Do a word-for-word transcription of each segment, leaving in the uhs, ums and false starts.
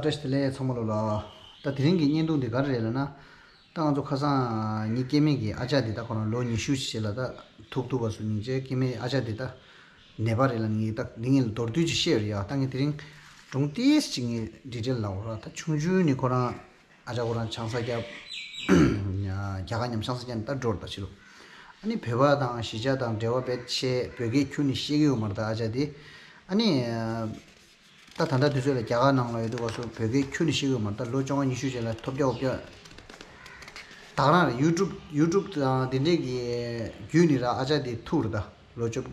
བཀྲ་ཤིས་བདེ་ལེགས་ཚང་མ་ལོ་ལ། ད་དེ་རིང་གི་བརྙན་ཐུང་འདི་ག་རེ་རེད་ལབ་ན། ད་ང་ཚོ་ཁ་སང་ངའི་སྐྱེ་དམན་གྱི་ཨ་ཅག་འདི་ད་ཁོ་རང་ལོ་ཉི་ཤུ་ཞིག་ལ་ད་ཐུག་ཐུག་པ་སུ་སྙིང་རྗེ། སྐྱེ་དམན་ཨ་ཅག་འདི་ད་ནད་པ་རེད་ལ། ངས་ད་འདི་ངས་མདོར་བསྡུས་ཅིག་བཤད་ཡོད་རེད་ཡ། ད་ངས་དེ་རིང་སྒྲུང་ཏིས་ཅིག་ངས་ཌི་ཊེལ་ལབ་ར། ད་ཆུང་ཆུང་ནས་ཁོ་རང་ཨ་ཅག་ཁོ་རང་ཆང་ས་རྒྱབ། རྒྱ་གར་མཉམ་ཆང་ས་རྒྱབ་ནས་ད་འགྲོ་ར་ད་ཕྱི་ལོགས། ཨ་ནི་བོད་པ་དང་གཞིས་ཆགས་དང་འབྲེལ་བ་དཔེ་ཆེ། བོད་སྐད་ཁྱོན་ནས་ཤེས་ཀྱི་ཡོད་མ་རེད་ད་ཨ་ཅག་དེ། ཨ་ནི། ད་ད་ལྟ་དུས་ཚོད་ལ་རྒྱ་གར་ནང་ལ་ཡོད་དུས་སྐབས་སུ་བོད་སྐད་ཁྱོན་ནས་ཤེས་ཀྱི་ཡོད་མ་རེད། ད་ལོ་བཅོ་ལྔ་ཉི་ཤུ་ཅན་ལ་ཐོབ་རྒྱག་འོབ་རྒྱག་ད་ག་རང་རེད། ཡུ་ཊུབ་ཡུ་ཊུབ་དང་དེ་འདྲས་ཀྱི་བརྒྱུད་ནས་ར་ཨ་ཅག་དེ་ཐུག་རེད་ད། ལོ་བཅོ་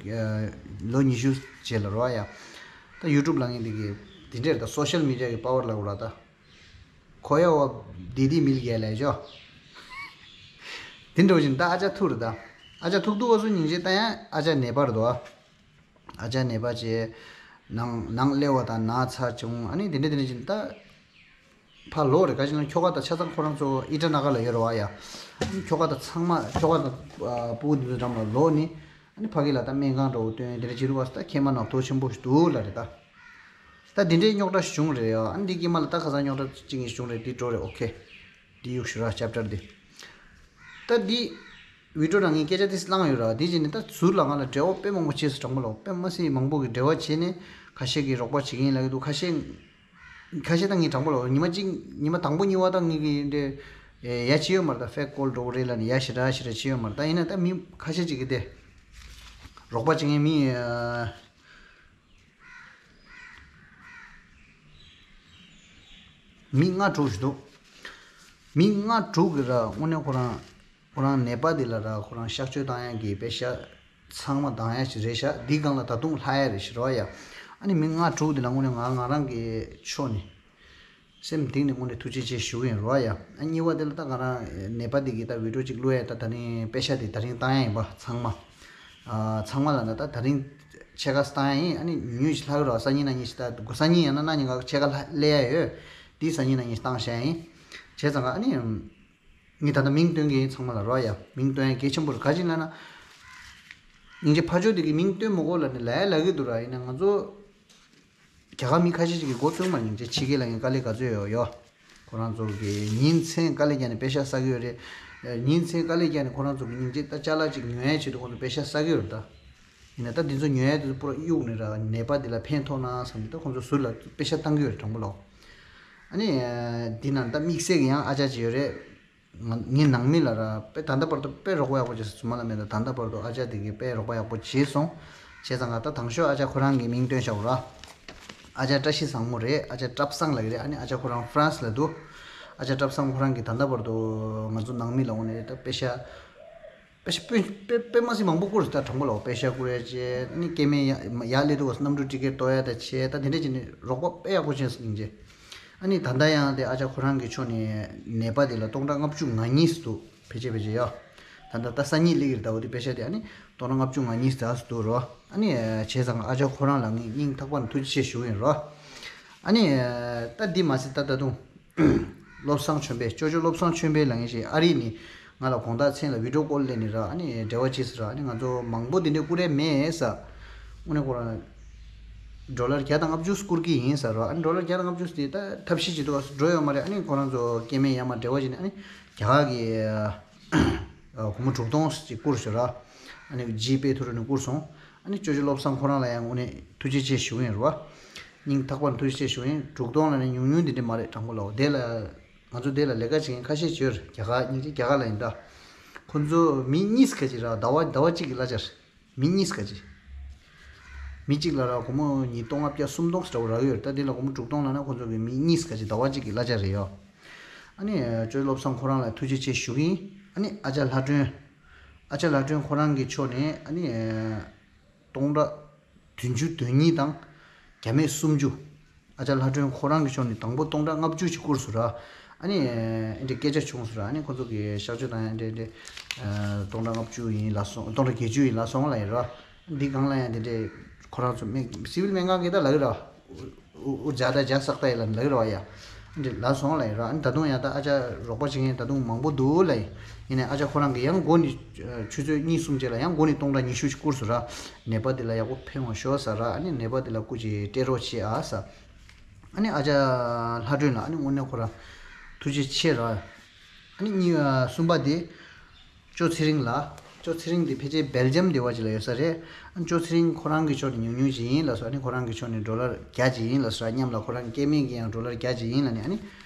ལོ་ཉི་ཤུ་ཅན་ལ་རོ་ཡ། ད་ཡུ་ཊུབ་ལ་ངས་འདི་གི་དེ་འདྲས་རེད་ད། སོ་ཤལ་མི་ཌི་ཡ་གི་པ་ཝར་ལ་འུ་ར་ད། ཁོ་ཡ་བ་དེ་དེ་མིལ་གས་ལས་ཅོ། དེ་འདྲ་བཞིན་ད་ཨ་ཅག་ཐུག་རེད་ད། ཨ་ཅག་ཐུག་ཐུག་བ་སུ་སྙིང་རྗེ། ད་ཡང་ཨ་ཅག་ནད་པ་རེད་དོ། ཨ་ཅག་ནད་པ་བྱས། ནང་ནང་སླེབས་པ་དང་ན་ཚ་བྱུང་། ཨ་ནི་དེ་འདྲ་དེ་འདྲ་བྱས་ད། ཕར་ལོག་རེད། ག་ཅི་ན་ཁྱོ་ག་ད་ཆ་ཚང་ཁོ་རང་ཚོ་ཨི་ཊ་ན་ག་ལ་ཡོད་རེད་བ་ཡ། ཨ་ནི་ཁྱོ་ག་ད་ཚང་མ་ཁྱོ་ག་ད་སྤུ་གུ་འདི་ཚོ་འགྲམ་ལ་ལོག་ནི། ཨ་ནི་ཕ་གི་ལ་ད་སྨན་ཁང་འགྲོ་སྟོན་དེ་འདྲ་བྱེད་རུ་བ་ད་ཁྱེད་མ་ནག་དོ་ཆེན་པོ་ཞིག་འདུག་ལ་རེད་ད། ད་དེ་འདྲའི་རྙོག་དྲ་ཞིག་བྱུང་རེད་ཡ། ཨ་ནི་འདི་དཀྱིལ་མ་ལ་ད་ཁ་སང་རྙོག་དྲ་གཅིག་གཉིས་བྱུང་རེད། འདི་འགྲོ་རེད། ཨོ་ཁེ། འདི་གཡུག་ཞུ་ར་ཅེབ་ཊར་འདི། ད་འདི་བི་ཌིའོ་ནང་ངས་སྐད་ཆ་ཏིས་བླངས་ཡོད་ར། འདི་བྱས་ནས་ད་ཟུར་ལ་ང་ལ་འབྲེལ་བ་དཔེ་མང་པོ་བྱས་སོང་དྲང་པོ་ལོ། དཔེ་མ་སྲིད་མང་པོ་གི་འབྲེལ་བ་བྱས་ནས་ཁ་ཤས་ཀྱིས་རོགས་པ་བྱེད་ཀྱི་ཡིན་ལབ་ཀྱི་འདུག་ཁ་ཤས་ཁ་ཤས་ད་ངས་དྲང་པོ་ལོ། ཉི་མ་གཅིག་ཉི་མ་དང་པོ་གཉིས་པ་ད་ངས་ཀྱི་འདྲེ་ཡ་བྱས་ཡོད་མ་རེད་ད། ཕེག་ཀོལ་འགྲོ་གི་རེད་ལབ་ནས་ཡ་ཞེ་དྲག་ཞེ་དྲག་བྱས་ཡོད་མ་རེད་ད། ཡིན་ན་ད་མི་ཁ་ཤས་ཅིག་གིས་དེ་རོགས་པ་བྱེད་མཁན་མི། མི་ལྔ་དྲུག་ཞིག་འདུག་མི་ལྔ་དྲུག་གིས་ར་དངོས་གནས་ཁོ་རང་ཁོ་རང་ནད་པ་འདི་ལ་ར་ཁོ་རང་གཤག་བཅོས་བཏང་ཡག་གི་པེ་ཤ་ཚང་མ་འདང་ཡག་ཞིག་རེད་ཤག་འདི་སྒང་ལ་ད་དུང་ལྷག་ཡག་རེད་ཤག་རོ་ཡ། ཨ་ནི་མི་ལྔ་དྲུག་འདི་ལ་དངོས་གནས་ང་ང་རང་གི་ཕྱོགས་ནས་སེམས་གཏིང་ནས་དངོས་གནས་ཐུགས་རྗེ་ཆེ་ཞུ་གི་ཡིན་རོ་ཡ། ཨ་གཉིས་པ་འདི་ལ་ད་ང་རང་ནད་པ་འདི་གི་ད་བི་ཌིའོ་གཅིག་བླུག་ཡ། ད་ད་རིང་པེ་ཤ་འདི་ད་རིང་བཏང་ཡག་ཡིན་པ་ཚང་མ། ཨ་ཚང་མ་ལ་ན་ད་ད་རིང་ཕྱེད་ཀ་བཏང་ཡག་ཡིན། ཨ་ནི་ཉུང་ཉུང་ཞིག་ལྷག་གི་རོ། སང་ཉིན་གནངས་ཉིན་ཞིག་ད་སང་ཉིན་ཡང་ན་གནངས་ཉིན་ག་ཕྱེད་ཀ་ལྷག་སླེབས་ཡག་ཡོད། འདི་སང་ཉིན་གནངས་ཉིན་བཏང་བཞག་ཡིན། བྱས་ཙང་ག་ཨ་ནི། ངས་ད་ལྟ་མིང་སྟོན་གྱི་ཡིན་ཚང་མ་ལ་རོ་ཡ། མིང་སྟོན་ཡག་གལ་ཆེན་པོ་རེད། ག་ཅི་ལབ་ན། སྙིང་རྗེ་ཕ་ཇོ་དེ་གི་མིང་སྟོན་མི་དགོས་ལབ་ནས་ལབ་ཡག་ལབ་ཀྱི་འདུག་ར། ཡིན་ན་ང་ཚོ་རྒྱ་གར་མི་ཁ་ཤས་ཅིག་གིས་མགོ་ཚོས་མ། སྙིང་རྗེ་ཕྱི་རྒྱལ་ལ་ངས་དཀའ་ལས་ག་ཚོད་ཡོད་ཡོད། ཁོ་རང་ཚོ་གི་ཉིན་མཚན་དཀའ་ལས་བརྒྱབ་ནས་པེ་ཤ་ཟ་གི་ཡོད་རེད། ཉིན་མཚན་དཀའ་ལས་བརྒྱབ་ནས་ཁོ་རང་ཚོ་གི་སྙིང་རྗེ་ད་ཅ་ལག་ཅིག་ཉོ་ཡག་ཆེད་དུ་ཁོ་ཚོ་པེ་ཤ་ཟ་གི་ཡོད་རེད་ད། ཡིན་ན་ད་འདི་ཚོ་ཉོ་ཡག་དེ་ཚོ་པུ་ར་གཡུགས་ནས་ར་ནད་པ་འདི་ལ་ཕན་ཐོགས་ན་བསམ་ནས་ད་ཁོ་ཚོ་ཟུར་ལ་པེ་ཤ་བཏང་གི་ཡོད་རེད་དྲང་པོ་ལོ། ཨ་ནི། འདི་ནང་ད་དམིགས་བསལ་གྱི་ཡང་ཨ་ཅག་ཅིག་ཡོད་རེད། ང་ངའི་ནང་མི་ལ་ར་དཔེ་ད་ལྟ་བར་དུ་དཔེ་རོགས་པ་ཡག་པོ་བྱས་སོང་། ཚུལ་མ་ལ་མེད་ད་ད་ལྟ་བར་དུ་ཨ་ཅག་དེ་གིས་དཔེ་རོགས་པ་ཡག་པོ་བྱས་སོང་། བྱས་ཙང་ག་ད་དང་ཤོས་ཨ་ཅག་ཁོ་རང་གི་མིང་བཏོན་བཞག་ར། ཨ་ཅག་བཀྲ་ཤིས་བཟང་མོ་རེད། ཨ་ཅག་བཀྲ་བཟང་ལབ་ཀྱི་རེད། ཨ་ནི་ཨ་ཅག་ཁོ་རང་ཧྥ་རན་སི་ལ་འདུག་ཨ་ཅག་བཀྲ་བཟང་ཁོ་རང་གིས་ད་ལྟ་བར་དུ་ང་ཚོ་ནང་མི་ལ་འོ་ནས་ད་པེ་ཤ། པེ་ཤ་དཔེ་དཔེ་དཔེ་མ་སྲིད་མང་པོ་བསྐུར་སོང་ད་དྲང་པོ་ལ། པེ་ཤ་བསྐུར་ཡག་བྱས། ཨ་ནི་སྐྱེ་དམན་ཡ་ཡར་སླེབས་དུས་སྐབས་སུ་གནམ་གྲུ་ཊི་ཀེ་ཊི་གཏོང་ཡག་ད་བྱས། ད་དེ་འདྲ་བྱས་ནས་རོགས་པ་དཔེ་ཡག་པོ་བྱས་སོང་སྙིང་རྗེ། ཨ་ནི་ད་ལྟ་ཡང་དེ་ཨ་ཅག་ཁོ་རང་གི་ཕྱོགས་ནས་ནད་པ་དེ་ལ་སྟོང་ཕྲག་ལྔ་བཅུ་ང་གཉིས་སུ་འདུག་ཕལ་ཆེར་ཕལ་ཆེར་ཡོད། ད་ལྟ་ད་སང་ཉིན་སླེབས་ཀྱི་རེད་ད། འོ་དེ་པེ་ཤ་དེ་ཨ་ནི་སྟོང་ཕྲག་ལྔ་བཅུ་ང་གཉིས་ཙམ་སུ་འདུག་རོ། ཨ་ནི་བྱས་ཙང་ཨ་ཅག་ཁོ་རང་ལ་ངས་སྙིང་ཐག་པ་ནས་ཐུགས་རྗེ་ཆེ་ཞུ་གི་ཡིན་རོ། ཨ་ནི་ད་འདི་མ་ཟད་ད་ད་དུང་བློ་བཟང་ཆོས་འཕེལ། ཅོ་ཅོ་བློ་བཟང་ཆོས་འཕེལ་ལབ་མཁན་ཞིག་ཨ་རི་ནས་ང་ལ་དགོང་དག་མཚན་ལ་བི་ཌིའོ་ཀོལ་སླེབས་ནས་ར། ཨ་ནི་འབྲེལ་བ་བྱས་ཟེར་ར། ཨ་ནི་ང་ཚོ་མང་པོ་དེ་འདྲས་བསྐུར་ཡག་མེད་ཟེར། དངོས་གནས་ཁོ་རང་ཌོ་ལར་བརྒྱ་དང་ལྔ་བཅུ་བསྐུར་གྱི་ཡིན་ཟེར་ར། ཨ་ནི་ཌོ་ལར་བརྒྱ་དང་ལྔ་བཅུ་དེ་ད་ཐབས་ཤེས་བྱེད་དུས་སྐབས་སུ་འགྲོ་ཡོད་མ་རེད། ཨ་ནི་ཁོ་རང་ཚོ་སྐྱེ་དམན་ཡར་མར་འབྲེལ་བ་བྱས་ནས་ཨ་ནི་རྒྱ་གར་གྱི་སྒོར་མོ་དྲུག་སྟོང་ཅིག་བསྐུར་ཟེར་ར། ཨ་ནི་ཇི་པེ་ཐུ་རུ་ནས་བསྐུར་སོང་། ཨ་ནི་ཅོ་ཅོ་བློ་བཟང་ཁོ་རང་ལ་ཡང་དངོས་གནས་ཐུགས་རྗེ་ཆེ་ཞུ་གི་ཡིན་ར་བ། སྙིང་ཐག་པ་ནས་ཐུགས་རྗེ་ཆེ་ཞུ་གི་ཡིན། དྲུག་སྟོང་ལབ་ནས་ཉུང་ཉུང་དེ་འདྲ་མ་རེད་དྲང་པོ་ལབ། དེ་ལ་ང་ཚོ་དེ་ལ་ལས་ཀ་བྱེད་མཁན་ཁ་ཤས་ཡོད་རེད། རྒྱ་གར་སྙིང་རྗེ་རྒྱ་གར་ལ་ཡིན་ད། ཁོ་ཚོ་མི་གཉིས་ཀ་ཅིག་ར་ཟླ་བ་ཟླ་བ་གཅིག་གི་གླ་ཆ་རེད། མི་གཉིས་ཀ་ཅིག་མི་གཅིག་ལ་ར་སྒོར་མོ་ཉིས་སྟོང་ལྔ་བརྒྱ་སུམ་སྟོང་ཟེར་བ་རག་ཡོད་རེད། ད་དེ་ལ་སྒོར་མོ་དྲུག་སྟོང་ལབ་ན་ཁོ་ཚོ་གི་མི་གཉིས་ཀ་ཅིག་ཟླ་བ་གཅིག་གི་གླ་ཆ་རེད་ཡོད། ཨ་ནི་ཅོ་ཅོ་བློ་བཟང་ཁོ་རང་ལ་ཐུགས་རྗེ་ཆེ་ཞུ་གི་ཡིན། ཨ་ནི་ཨ་ཅག་ལྷ་སྒྲོན། ཨ་ཅག་ལྷ་སྒྲོན་ཁོ་རང་གི་ཕྱོགས་ནས་ཨ་ནི་སྟོང་ཕྲག་བདུན་ཅུ་དོན་གཉིས་དང་བརྒྱ་མེད་སུམ་ཅུ། ཨ་ཅག་ལྷ་སྒྲོན་ཁོ་རང་གི་ཕྱོགས་ནས་དང་པོ་སྟོང་ཕྲག་ལྔ་བཅུ་ཞིག་བསྐུར་སོང་ར། ཨ་ནི་ཨེ་འདྲ་སྐད་ཆ་བྱུང་སོང་ར། ཨ་ནི་ཁོ་ཚོ་གི་གཤག་བཅོས་བཏང་ཡག་འདྲ་འདྲ་ཨ་སྟོང་ཕྲག་ལྔ་བཅུ་ཡིན་ལབ་སོང་། སྟོང་ཕྲག་བརྒྱད་ཅུ་ཡིན་ལབ་སོང་ལབ་ཡིན་ར། འདི་སྒང་ལ་ཡང་འདི་འདྲས་ཁོ་རང་ཚོ་སྨན་སི་ཝིལ་སྨན་ཁང་གི་ད་ལབ་ཀྱི་ར། ཨུ་ཨུ་ཇ་ད་ཇ་སག་ད་ཡ་ལ་ལབ་ཀྱི་ར་བ་ཡ། འདི་ལབ་སོང་ལབ་ཡིན་ར། ཨ་ནི་ད་དུང་ཡང་ད་ཨ་ཅག་རོགས་པ་བྱེད་མཁན་ད་དུང་མང་པོ་འདུག་ལབ་ཡིན། ཡིན་ནའི་ཨ་ཅག་ཁོ་རང་གིས་ཡང་མགོ་ནས་ཆུ་ཚོད་གཉིས་གསུམ་རྗེས་ལ་ཡང་མགོ་ནས་སྟོང་ཕྲག་ཉི་ཤུ་ཞིག་བསྐུར་སོང་ར། ནད་པ་འདི་ལ་ཡག་པོ་ཕན་པ་ཤོག་ཟེར་ར། ཨ་ནི་ནད་པ་འདི་ལ་སྐུ་མཁྱེན་སྤྲད་རོགས་བྱེད་ཨ་ཟེར། ཨ་ནི་ཨ་ཅག་ལྷ་སྒྲོན་ལགས་ཨ་ནི་དངོས་གནས་ཁོ་རང་ཐུགས་རྗེ་ཆེ་ར། ཨ་ནི་གཉིས་ཨ་གསུམ་པ་དེ་ཅོ་ཚེ་རིང་ལགས། ཅོ་ཚེ་རིང་དེ་ཕལ་ཆེར་སྦེལ་ཇམ་དེ་བ་ཅིག་ལ་ཡོད་ས་རེད། ཨ་ནི་ཅོ་ཚེ་རིང་ཁོ་རང་གི་ཕྱོགས་ནས་ཉུང་ཉུང་ཅིག་ཡིན་ལབ་སོང་། ཨ་ནི་ཁོ་རང་གི་ཕྱོགས་ནས་ཌོ་ལར་བརྒྱ་ཅིག་ཡིན་ལབ་སོང་། མཉམ་ལ་ཁོ་རང་སྐྱེ་དམན་གྱི་ཡང་ཌོ་ལར་བརྒྱ་ཅིག་ཡིན་ལབ་ནས་ཨ་ནི་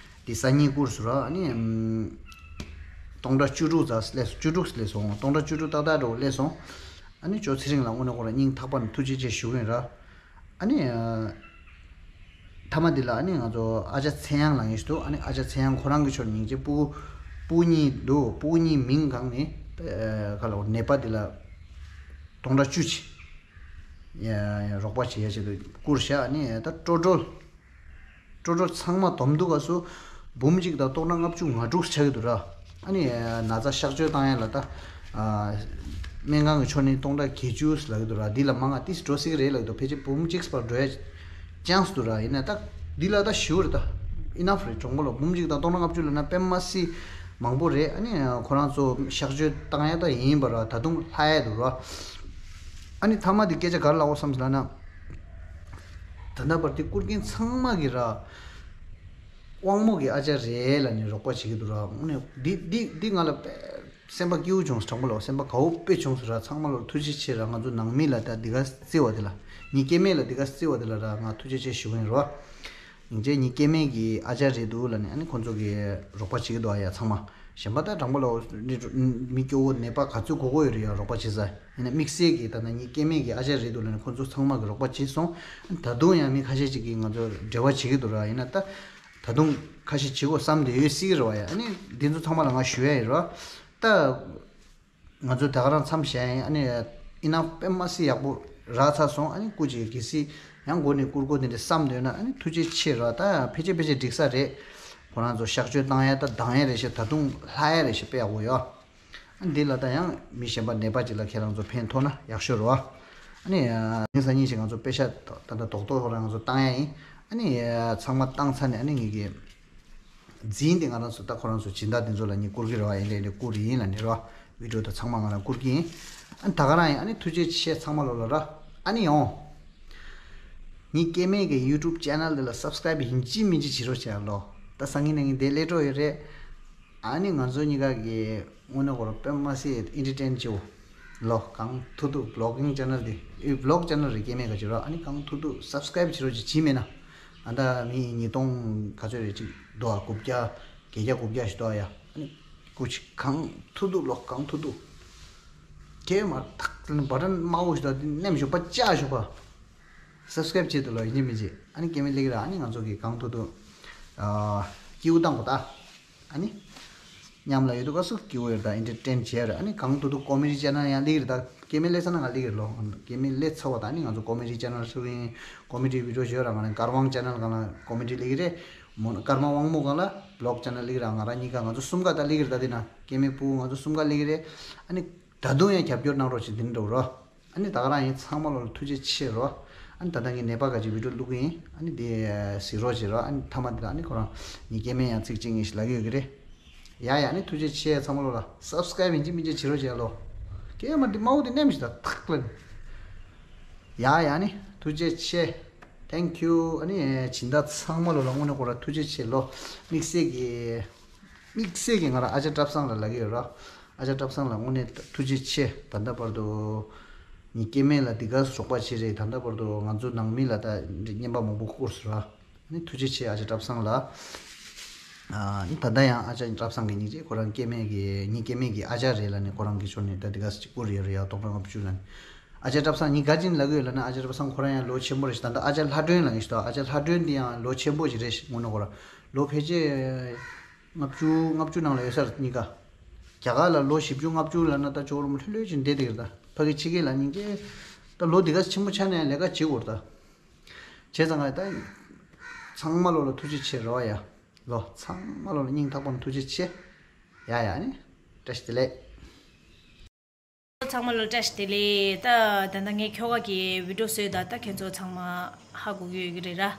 དེ་སང་ཉིན་བསྐུར་སོང་ར། ཨ་ནི་ཨམ་སྟོང་ཕྲག་བཅུ་དྲུག་ཙམ་སླེབས་སོང་། བཅུ་དྲུག་སླེབས་སོང་། སྟོང་ཕྲག་བཅུ་དྲུག་ཏག་ཏག་འགྲོ་སླེབས་སོང་། ཨ་ནི་ཅོ་ཚེ་རིང་ལགས་དངོས་གནས་ཁོ་རང་སྙིང་ཐག་པ་ནས་ཐུགས་རྗེ་ཆེ་ཞུ་གི་ཡིན་ར། ཨ་ནི་ཨ་མཐའ་མ་འདི་ལ་ཨ་ནི་ང་ཚོ་ཨ་ཅག་ཚེ་དབྱངས་ལགས་ཡིན་ཞུ་འདུག་ཨ་ནི་ཨ་ཅག་ཚེ་དབྱངས་ཁོ་རང་གི་ཕྱོགས་ནས་སྙིང་རྗེ། སྤུ་གུ་སྤུ་གུ་གཉིས་འདུག་སྤུ་གུ་གཉིས་མིང་གང་ནི་ཨ་ག་ལ་ནད་པ་འདི་ལ་སྟོང་ཕྲག་བཅུ་ཅིག་ཡ་ཡ་རོགས་པ་བྱེད་ཡ་ཆེད་དུ་བསྐུར་བཞག་ཨ་ནི་ད་ཀྲོ་ཀྲོལ་ཀྲོ་ཀྲོལ་ཚང་མ་བསྡོམས་འདུག་ག་སུ་འབུམ་གཅིག་དང་སྟོང་ཕྲག་ལྔ་བཅུ་ང་དྲུག་ཆགས་ཀྱི་འདུག་ར། ཨ་ནི་ན་ཚ་གཤག་བཅོས་བཏང་ཡ་ལ་ད་ཨ་སྨན་ཁང་གི་ཕྱོགས་ནས་སྟོང་ཕྲག་བརྒྱད་ཅུ་ལབ་ཀྱི་འདུག་ར། འདི་ལ་མང་ང་ཏིས་འགྲོ་སྲིད་ཀྱི་རེད་ལབ་ཀྱི་འདུག་ཕལ་ཆེར་འབུམ་གཅིག་བར་འགྲོ་ཡ་ཅན་སི་འདུག་ར། ཡིན་ན་ད་འདི་ལ་ད་ཞུ་རེད་ད། ཨི་ནཕ་རེད། གྲོང་པ་ལོ་འབུམ་གཅིག་དང་སྟོང་ཕྲག་ལྔ་བཅུ་ལབ་ན་དཔེ་མ་སྲིད་མང་པོ་རེད། ཨ་ནི་ཁོ་རང་ཚོ་གཤག་བཅོས་བཏང་ཡ་ད་ཡིན་པ་ར། ད་དུང་ལྷག་ཡ་འདུག་ར། ཨ་ནི་མཐའ་མ་དེ་སྐད་ཆ་ག་རེ་ལབ་དགོས་བསམ་ཟེར་ལབ་ན། ད་ལྟ་བར་དེ་བསྐུར་མཁན་ཚང་མ་གི་ར། དབང་མོ་གི་ཨ་ཅག་རེད་ལབ་ནས་རོགས་པ་བྱེད་ཀྱི་འདུག་ར། དངོས་གནས་འདི་འདི་འདི་ང་ལ་དཔེ་སེམས་པ་སྐྱིད་པོ་བྱུང་སོང་། དྲང་པོ་ལབ་སེམས་པ་དགའ་བོ་དཔེ་བྱུང་སོང་ར། ཚང་མ་ལོ་ཐུགས་རྗེ་ཆེ་ར། ང་ཚོ་ནང་མི་ལ་ད་འདི་ག་བརྩི་བ་དེ་ལ། ངའི་སྐྱེ་དམན་ལ་འདི་ག་བརྩི་བ་དེ་ལ་ར་ང་ཐུགས་རྗེ་ཆེ་ཞུ་གི་ཡིན་ར། སྙིང་རྗེ། ངའི་སྐྱེ་དམན་གྱི་ཨ་ཅག་རེད་འདུག་ལབ་ནས་ཨ་ནི་ཁོང་ཚོ་གི་རོགས་པ་བྱེད་ཀྱི་འདུག་ཨ་ཡ་ཚང་མ། གཞན་པ་ད་དྲང་པོ་ལབ་མི་སྐྱོ་བོ་ནད་པ་ག་ཚོད་དགོས་དགོས་ཡོད་རེད་ཡ། རོགས་པ་བྱེད་ས་ཡིན་ན་དམིགས་བསལ་གྱི་ད་ལྟ་ངའི་སྐྱེ་དམན་གྱི་ཨ་ཅག་རེད་འདུག་ལབ་ནས་ཁོང་ཚོ་ཚང་མ་གི་རོགས་པ་བྱེད་སོང་། ད་དུང་ཡང་མི་ཁ་ཤས་ཅིག་གིས་ང་ཚོ་འབྲེལ་བ་བྱེད་ཀྱི་འདུག་ར། ཡིན་ན་ད་ད་དུང་ཁ་ཤས་བྱེད་དགོས་བསམ་བསྡད་ཡོད་སྲིད་ཀྱི་རེད་བ་ཡ། ཨ་ནི་འདི་ཚོ་ཚང་མ་ལ་ང་ཞུ་ཡ་ཡིན་ར། ད་ང་ཚོ་ད་ག་རང་མཚམས་བཞག་ཡིན། ཨ་ནི་ཨི་ནཕ་དཔེ་མ་སྲིད་ཡག་པོ་རག་ཚར་སོང་། ཨ་ནི་སྐུ་མཁྱེན་གལ་སྲིད་ཡང་མགོ་ནས་བསྐུར་དགོས་དེ་འདྲ་བསམ་འདོད་ན་ཨ་ནི་ཐུགས་རྗེ་ཆེ་ར། ད་ཕལ་ཆེར་ཕལ་ཆེར་འགྲིག་ས་རེད། ཁོ་རང་ཚོ་གཤག་བཅོས་བཏང་ཡ་ད་འདང་ཡ་རེད་ཤག་ད་དུང་ལྷག་ཡ་རེད་ཤག་དཔེ་ཡག་པོ་ཡོད། ཨ་ནི་འདི་ལ་ད་ཡང་མི་གཞན་པ་ནད་པ་ཅིག་ལ་ཁྱེད་རང་ཚོ་ཕན་ཐོགས་ན་ཡག་ཤོས་རེད་བ། ཨ་ནི་ཨ་ཉིན་སང་ཉིན་ཞིག་ང་ཚོ་པེ་ཤ་ད་ད་རྡོག་རྡོག་ཁོ་རང་ང་ཚོ་བཏང་ཡ་ཡིན། ཨ་ནི་ཚང་མ་བཏང་ཚར་ནས་ཨ་ནི་ངེད་ཀྱི་འཛིན་དེ་ང་རང་ཚོ་ད་ཁོ་རང་ཚོ་སྦྱིན་བདག་དེ་ཚོ་ལ་ངས་བསྐུར་གི་རེད་བ། ཡིན་ལས་ནས་བསྐུར་ཡིན་ལ་ནི་རེད་བ། བི་ཌིའོ་ད་ཚང་མ་ང་རང་བསྐུར་གི་ཡིན། ཨ་ནི་ད་ག་རང་ཡིན། ཨ་ནི་ཐུགས་རྗེ་ཆེ་ཚང་མ་ལོ་ལ་ར། ཨ་ནི་ཡོང་། ངའི་སྐྱེ་དམན་གྱི་ཡུ་ཊུབ་ཅེ་ནལ་འདི་ལ་སབ་སི་ཀ་རེབ་ཡིན་གཅིག་མིན་གཅིག་བྱེད་རོགས་བྱས་ལོ། ད་སང་ཉིན་གནངས་ཉིན་དེ་སླེབས་འགྲོ་ཡོད་རེད། ཨ་ནི་ང་ཚོ་གཉིས་ཀ་གི་དངོས་གནས་ཁོ་རང་དཔེ་མ་སྲིད་ཨེན་ཊར་ཊེན་བྱེད་འོ། ལོ་གང་ཐུབ་ཐུབ་བི་ལོག་གིང་ཅེ་ནལ་དེ་ཨེ་བི་ལོག་ཅེ་ནལ་རེད། སྐྱེ་དམན་ག་བྱེད་རོགས། ཨ་ནི་གང་ཐུབ་ཐུབ་སབ་སི་ཀ་རེབ་བྱེད་རོགས་ཅིག་བྱེད་མེད་ན། ཨ་ད་མི་ཉིས་སྟོང་ག་ཚོད་རེད་ཅིག་འདུག་ཨ། དགུ་བརྒྱ་བརྒྱད་བརྒྱ་དགུ་བརྒྱ་ཞིག་འདུག་ཨ་ཡ། ཨ་ནི་སྐུ་མཁྱེན་གང་ཐུབ་ཐུབ་ལོ་གང་ཐུབ་ཐུབ། ཁྱེད་མ་ཐག་ལ་བ་ཊན་དམར་པོ་ཞིག་དང་དེ་མནན་ཞོག་པ་བཅག་ཞོག་པ། སབ་སི་ཀ་རེབ་བྱེད་དུ་ལོ་ཡིན་གཅིག་མིན་གཅིག་ཨ་ནི་སྐྱེ་དམན་སླེབས་ཀྱི་ར། ཨ་ནི་ང་ཚོ་གི་གང་ཐུབ་ཐུབ་ཨ་སྐྱིད་པོ་བཏང་དགོས་ད། ཨ་ནི་མཉམ་ལ་ཡོད་དུས་སྐབས་སུ་སྐྱིད་པོ་ཡོད་ད་ཨེན་ཊར་ཊེན་བྱས་ར། ཨ་ནི་གང་ཐུབ་ཐུབ་ཀོ་མེ་ཌི་ཅེ་ནལ་ཡང་སླེབས་ཀྱི་རེད་ད། སྐྱེ་དམན་སླེབས་ས་ན་ང་སླེབས་ཀྱི་རེད་ལོ། སྐྱེ་དམན་སླེབས་ཚར་བ་ད་ཨ་ནི་ང་ཚོ་ཀོ་མེ་ཌི་ཅེ་ནལ་སུ་ཡིན། ཀོ་མེ་ཌི་བི་ཌིའོ་བྱོས་ར། ང་རང་ཀར་དབང་ཅེ་ནལ་སྒང་ལ་ཀོ་མེ་ཌི་སླེབས་ཀྱི་རེད། མོ་ཀརྨ་དབང་མོ་སྒང་ལ་བི་ལོག་ཅེ་ནལ་སླེབས་ཀྱི་ར། ང་རང་གཉིས་ཀ་ང་ཚོ་གསུམ་ཀ་ད་སླེབས་ཀྱི་རེད་ད། དེ་ན་སྐྱེ་དམན་སྤུ་གུ་ང་ཚོ་གསུམ་ཀ་སླེབས་ཀྱི་རེད། ཨ་ནི་ད་དུང་ཡང་རྒྱབ་སྐྱོར་གནང་རོགས་བྱེད་དེ་འདྲ་འགྲོ་རོགས། ཨ་ནི་ད་ག་རང་ཡིན། ཚང་མ་ལོ་ལ་ཐུགས་རྗེ་ཆེ་རོ། ཨ་ནི་ད་ལྟ་ངས་ནད་པ་ག་ཅིག་བི་ཌིའོ་བླུག་གི་ཡིན། ཨ་ནི་དེ་གཟིགས་རོགས་བྱེད་རོགས། ཨ་ནི་མཐའ་མ་དེ་ལ་ཨ་ནི་ཁོ་རང་ངའི་སྐྱེ་དམན་ཡང་ཚིག་གཅིག་གཉིས་ཤིག་ལབ་ཀྱི་ཡོད་ཀྱི་རེད། ཡ་ཡ་ཨ་ནི་ཐུགས་རྗེ་ཆེ། ཚང་མ་ལོ་ལ་སབ་སི་ཀ་རེབ་ཡིན་གཅིག་མིན་གཅིག་བྱེད་རོགས་བྱེད་ལོ། སྐྱེ་དམན་དེ་དམར་པོ་དེ་མནན་ཞིག་ད་ཐག་ལ་ནི། ཡ་ཡ་ཨ་ནི་ཐུགས་རྗེ་ཆེ། Thank you། ཨ་ནི་སྦྱིན་བདག་ཚང་མ་ལོ་ལ་དངོས་གནས་ཁོ་རང་ཐུགས་རྗེ་ཆེ་ལོ། དམིགས་བསལ་གྱི་དམིགས་བསལ་གྱི་ང་རང་ཨ་ཅག་བཀྲ་བཟང་ལ་ལབ་ཀྱི་ཡོད་ར། ཨ་ཅག་བཀྲ་བཟང་ལ་དངོས་གནས་ཐུགས་རྗེ་ཆེ། ད་ལྟ་བར་དུ་ངའི་སྐྱེ་དམན་ལ་འདི་ག་རོགས་པ་བྱེད་རེད། ད་ལྟ་བར་དུ་ང་ཚོ་ནང་མི་ལ་ད་རྙིང་པ་མང་པོ་བསྐུར་སོང་ར། ཨ་ནི་ཐུགས་རྗེ་ཆེ་ཨ་ཅག་བཀྲ་བཟང་ལ། ཨ་ནི་ད་ལྟ་ཡང་ཨ་ཅག་བཀྲ་བཟང་གི་སྙིང་རྗེ། ཁོ་རང་སྐྱེ་དམན་གྱི་ངའི་སྐྱེ་དམན་གྱི་ཨ་ཅག་རེད་ལབ་ནས་ཁོ་རང་གི་ཕྱོགས་ནས་ད་འདི་ག་ཅིག་བསྐུར་ཡོད་རེད་ཡ། སྟོང་ཕྲག་ལྔ་བཅུ་ལབ་ནས། ཨ་ཅག་བཀྲ་བཟང་ངས་ག་ཅིག་ལབ་ཀྱི་ཡོད་ལབ་ན། ཨ་ཅག་བཀྲ་བཟང་ཁོ་རང་ཡང་ལོ་ཆེན་པོ་རེད་ཤག་ད་ལྟ་ཨ་ཅག་ལྷ་སྒྲོན་ལབ་ཀྱི་ཞིག་འདུག་ཨ་ཅག་ལྷ་སྒྲོན་འདི་ཡང་ལོ་ཆེན་པོ་ཞིག་རེད་ཤག་དངོས་གནས་ཁོ་རང་ལོ་ཕལ་ཆེར་ལྔ་བཅུ་ལྔ་བཅུ་ནང་ལ་ཡོད་ས་རེད་གཉིས་ཀ། རྒྱ་གར་ལ་ལོ་བཞི་བཅུ་ལྔ་བཅུ་ལབ་ན་ད་ཇོ་རུམ་ལྷོད་ལྷོད་ཅིག་བསྡད་བསྡད་ཀྱི་རེད་ད། ཕ་གི་ཕྱི་རྒྱལ་ལ་སྙིང་རྗེ། ད་ལོ་འདི་ག་ཆེན་པོ་ཆགས་ནས་ལས་ཀ་བྱེད་དགོས་རེད་ད། བྱས་ཙང་ང་ད་ཚང་མ་ལོ་ལ་ཐུགས་རྗེ་ཆེ་རོ་ཡ། ལོ་ཚང་མ་ལོ་ལ་སྙིང་ཐག་པ་ནས་ཐུགས་རྗེ་ཆེ། ཡ་ཡ་ནི། བཀྲ་ཤིས་བདེ་ལེགས། ཚང་མ་ལོ་བཀྲ་ཤིས་བདེ་ལེགས། ད་ད་ལྟ་ངས་ཁྱོ་ག་གི་བི་ཌིའོ་བཟོས་ད། ད་ཁྱེད་ཚོ་ཚང་མ་ཧ་གོ་གི་ཡོད་ཀྱི་རེད་ར།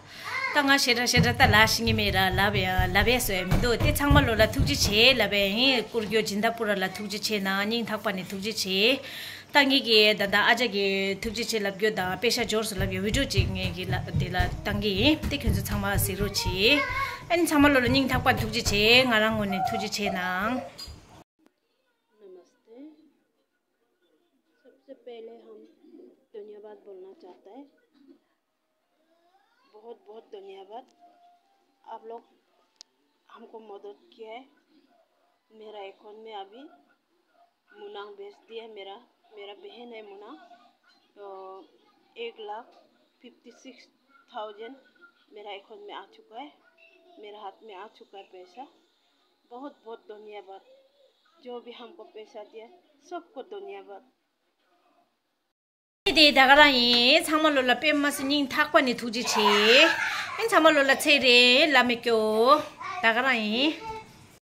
ད་ང་ཞེ་དྲག་ཞེ་དྲག་ད་ལབ་ཤེས་ཀྱི་མེད་ར། ལབ་ཡ་ལབ་ཡ་བཟོ་ཡ་མི་འདུག་དེ་ཚང་མ་ལོ་ལ་ཐུགས་རྗེ་ཆེ་ལབ་པ་ཡིན། བསྐུར་རྒྱུ་སྦྱིན་བདག་པུ་ར་ལ་ཐུགས་རྗེ་ཆེ་གནང་། སྙིང་ཐག་པ་ནས་ཐུགས་རྗེ་ཆེ། ད་ངེད་ཀྱིས་ད་ལྟ་ཨ་ཅག་གིས་ཐུགས་རྗེ་ཆེ་ལབ་རྒྱུ་དང་པེ་ཤ་འབྱོར་སོང་ལབ་རྒྱུ་བི་ཌི་ཡོ་ཅིག་ངེད་ཀྱིས་ལ་དེ་ལ་བཏང་གི་ཡིན། དེ་ཁྱོད་ཚོ་ཚང་མ་གཟིགས་རོགས་གྱིས། ཨ་ནི་ཚང་མ་ལོ་ལ་སྙིང་ཐག་པ་ཐུགས་རྗེ་ཆེ། ང་རང་ངོས་ནས་ཐུགས་རྗེ་ཆེ་གནང་། नमस्ते। सबसे पहले हम धन्यवाद बोलना चाहता है। बहुत बहुत धन्यवाद। आप लोग हमको मदद किया है। मेरा अकाउंट में अभी मुनांग भेज दिया। मेरा मेरा बहन है मुनांग। तो एक लाख फिफ्टी सिक्स थाउजेंड मेरा अकाउंट में आ चुका है। मेरा हाथ में आ चुका है पैसा। बहुत बहुत धन्यवाद। जो भी हमको पैसा दिया, सबको धन्यवाद। དེ་ད་ག་རང་ཡིན། ཚང་མ་ལོ་ལ་དཔེ་མ་སྲིད་སྙིང་ཐག་པ་ནས་ཐུགས་རྗེ་ཆེ། ཨེ་ཚང་མ་ལོ་ལ་ཚེ་རིང་ལ་མི་སྐྱོ། ད་ག་རང་ཡིན།